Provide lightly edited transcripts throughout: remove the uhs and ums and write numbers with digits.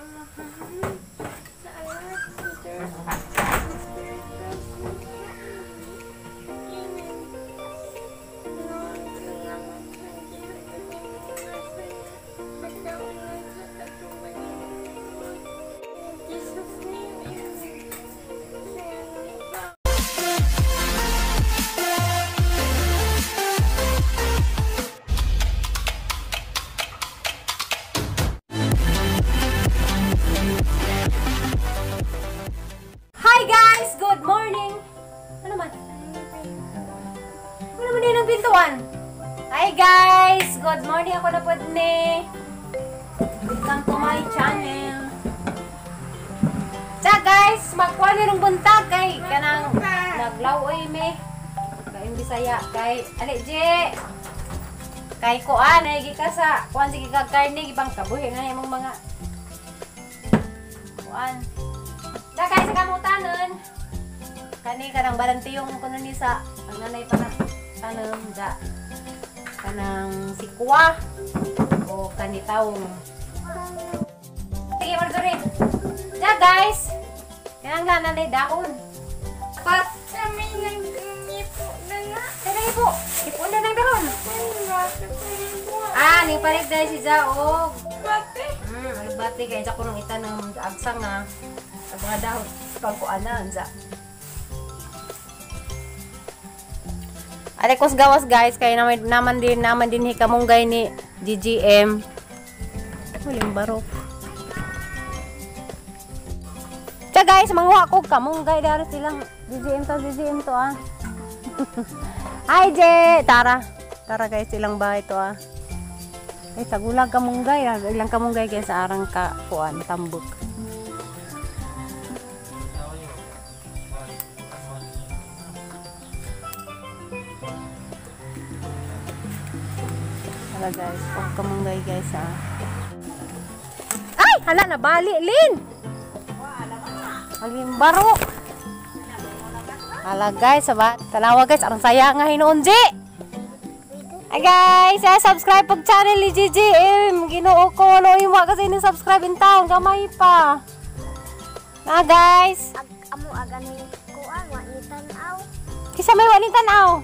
Amahan, sa Anak, sa Diyos, sa Espiritu Santo. Amen. Lord, salamat sa gihatag nimong mga sala, pagdaunan sa katubang nimong. In Jesus' name, amen. Sa ngalan sa Hi guys! Good morning! Ano man? Ano man din ang pintuan? Hi guys! Good morning! Ako na po ni. Welcome to my channel. Sa guys, magkuha ni ng buntag kay kanang naglaw-oy me. Kayong Bisaya kay ali Je. Kay kuan ay ka sa kuan sige kag karne ibang kabuhi na imong mga kuan. Sa guys, sa kamutanon. Kani kanang balantiyong kuno ni sa ang nanay pa na tanom da. Kanang sikwa o kanitawong. Sige, Marjorie. Da guys. Kanang nanay dahon. Pat Sa may nag-ngipo na na. kay po. Ipon na ng dahon. Ah, ning palit dahil si Jaog. Bate. Ano bate kay sa kunong itanom agsang nga ang mga dahon pagkuanan sa. Are kos gawas guys kay naman din hikamunggay ni GGM. Huling barok. Tsa guys, manguha ko kamunggay dara silang GGM to, GGM to ah. Hi Je, tara. Tara guys, silang bahay to ah. Ay tagulag kamunggay, ilang kamunggay kay sa arang ka kuan tambok. Hala guys, og kamunggay guys ah. Ay, hala na bali Lin. Alim barok. Hala guys, aba, tanawa guys, arang saya nga hinuon Je. Ay guys, subscribe pag channel ni GGM. Ginoo ko no imo kasi ni subscribe in town gamay pa. Na guys. Ag amo agani kuan wa ni tan-aw. Kisa may wa ni tan-aw.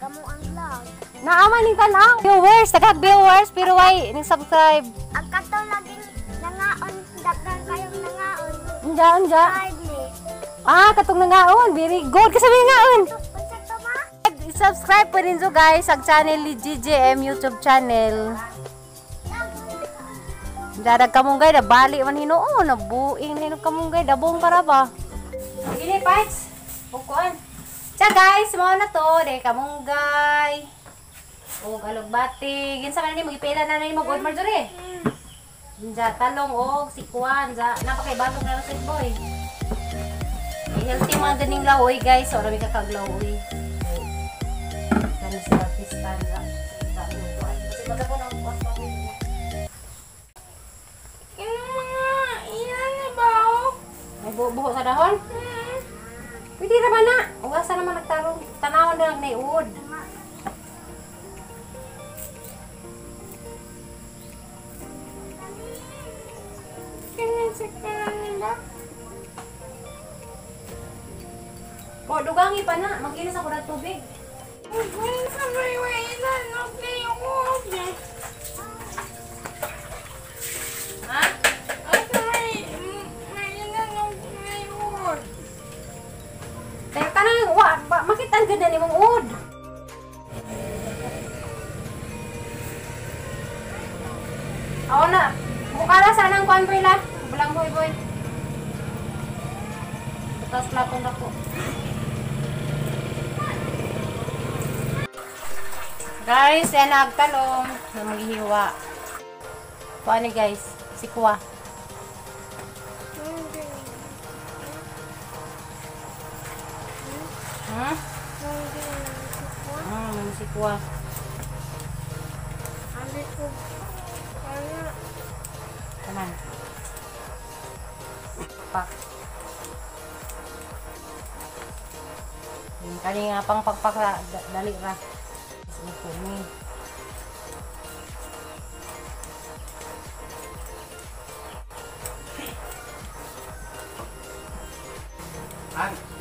Kamo ang vlog. Naama ni tan-aw. Viewers, daghang viewers pero way ni subscribe. Ang kato laging nangaon, daghan kayong nangaon. Unja unja. Subscribe ni. Ah, katong nangaon, very good. Kasi may nangaon. Unsa to ma? Subscribe po rin guys ang channel ni GGM YouTube channel. Darag kamunggay na bali man hinuon, nabuing na hinuon kamunggay, dabong para ba? Sige parts. Pukuan. Tsa guys, mao na to, de kamunggay. Og alugbati. Ginsa man ni magipila na ni mag Marjorie. Unja talong og sikuan, ja napakay batong na sweet boy. Eh, healthy mga ganing lawoy guys, so rami ka kaglawoy. Kani sa pistan ra. Kasi baga ko nang bukas pa ko. Yung mga ilan na ba? May buho sa dahon? Pwede ra ba na? Ugasan naman nagtarong. Tanawon na lang na iud. Kinisik ka na nila? O, dugangi pa na. Maginis ako ng tubig. Kung sa may ilan, okay, okay. Ha? Asa may ilan, okay, okay. Kaya ka na, wa, makita ang ganda ni mong ud. Ako na. Bukala sana ang kwan, boy, la. Bulang, boy, boy. Butas platong dako. Guys, yan nagtalong na maghihiwa. Kuha ni guys, sikwa. Hmm? Sikwa. Taman. Pak. Kani nga pang pagpak ra, dali ra. Ni.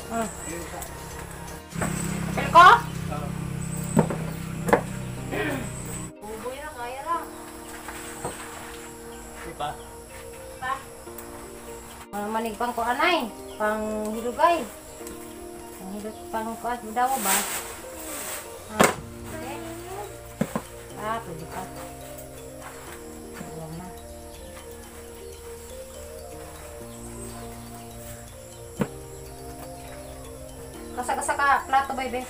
Apil ko? Buboy na, kaya lang. Diba? Pa. Manig pang kuanay, pang hilugay. Pang hilug, pang kuan, daw ba? Ah, okay. Ah, pwede pa. Ayan na. Kasa-kasa ka plato, baby.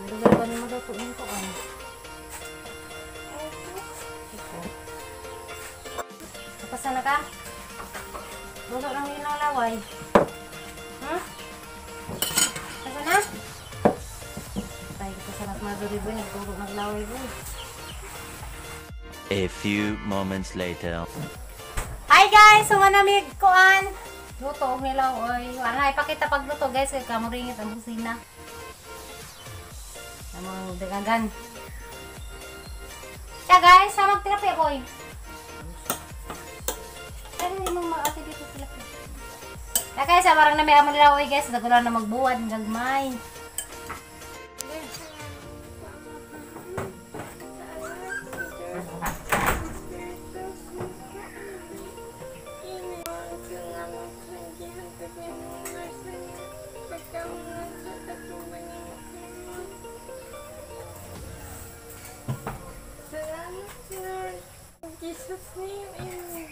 Lugar ba ni mo daw tuin ko ay? Ito. Kapasa na ka? Luto lang yun ang laway. Kasa na? Tayo kapasa na maduri boy. Nagturo naglaway boy. A few moments later. Hi guys! Sumanamig kuan! Luto og nilaw oy. Wala ipakita pagluto guys kay kamuringit ang busina. Among dagagan. Siya guys, sa magtilapia boy. Ay, mo maati dito tilapia. Ya guys, marang na may amon nilaw oy guys, dagulan na magbuwad gagmay. Salamat, Lord. In Jesus' name, amen.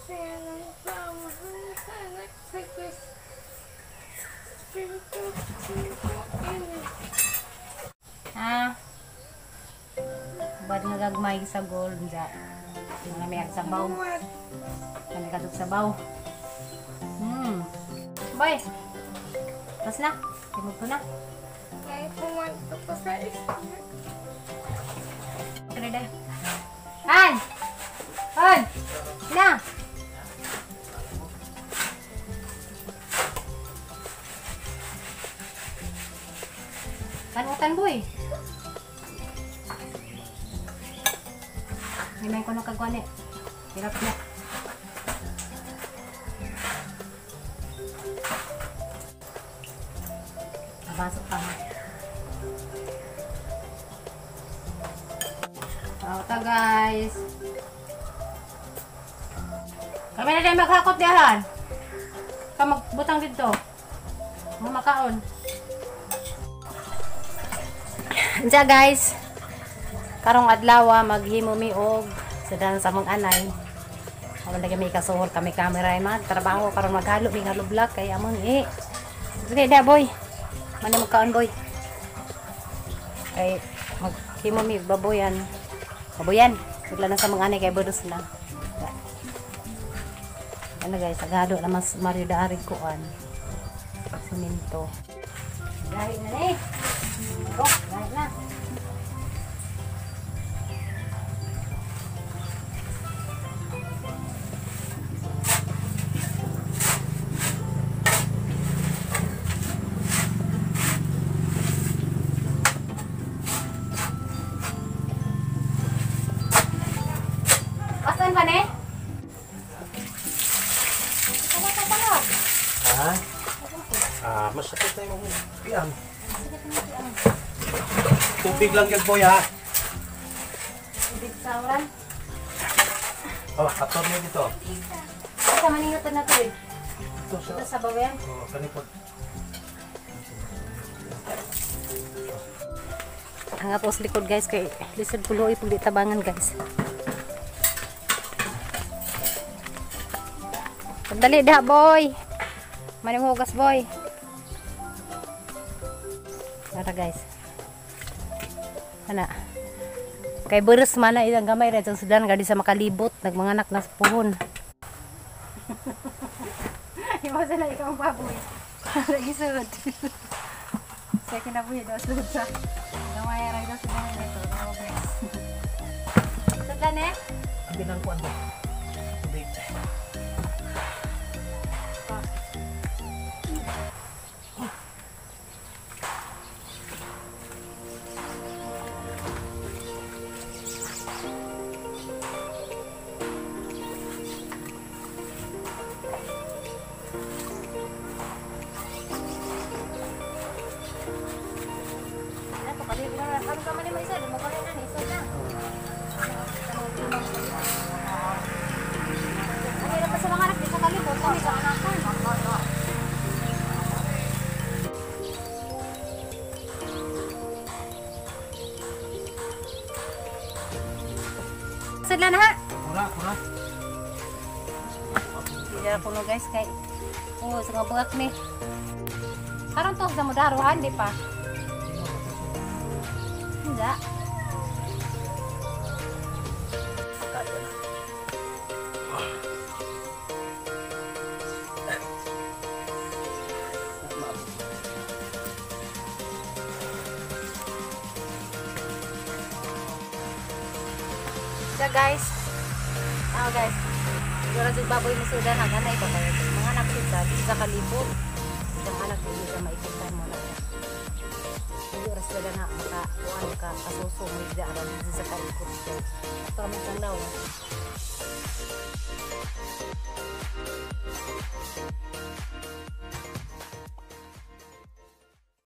Sa ngalan sa Amahan, sa Anak, sa Diyos, Espiritu Santo, amen. Ah. Bad nga gagmay sa gold ja. Mga may sabaw. Kami kadug sabaw. Boy. Tapos na. Timog ko na. Ay, pumunta ko sa isla. Kaya Han! Han! Na! Panutan, boy. Hindi may kuno kagwane. Hirap na. Nabasok pa ha. Ito guys. Kami na din maghakot diyan. Ka magbutang dito. Mga makaon. Diya guys. Karong adlaw maghimo mi og sa dan sa among anay. Awan lagi may kasuhol kami camera ay magtrabaho karon maghalo mi halo vlog kay among eh. Sige da boy. Mano magkaon boy. Kay maghimo mi baboyan. Baboyan. Bigla na sa mga anay kay budos na. Ano guys, agado na mas Mario Dari kuan. Simento. Gahi na ni. Oh, gahi na. Pasan pa ne? Ha? Ah, masakit na yung piang. Tubig lang yan, boy, ha? Tubig sa uran. Oh, ator niyo dito. Sa maningot na tubig. Ito sa... Ito sa bawayan. Oh, kanipod. Ang ato sa likod guys, kay lisod puloy pag di tabangan guys. Pagdali da boy. Manimhugas boy. Tara guys. Ana. Kay beres mana ilang gamay ra jang sudan gadi sa makalibot nagmanganak na sa puhon. Iwa sila ikaw ang baboy. Lagi sud. Sa kinabuhi daw sud sa. Gamay ra daw sud nito guys. Sudlan eh. Ang binangkuan mo. Tubig. sudlan ha. Kura, kura. Hindi na kuno guys kay oh sa nga bugak ni. Karon to sa mudaruhan di pa. Hindi. Kaya na. So guys. Tao guys. Wala jud baboy ni sudan ha ganay pa kayo. Mga anak sa di sa kalibot. Isang anak di sa maipiktan mo na. Hindi oras na na maka kuan ka kasuso mo di aran di sa kalibot. Ito kami sang law.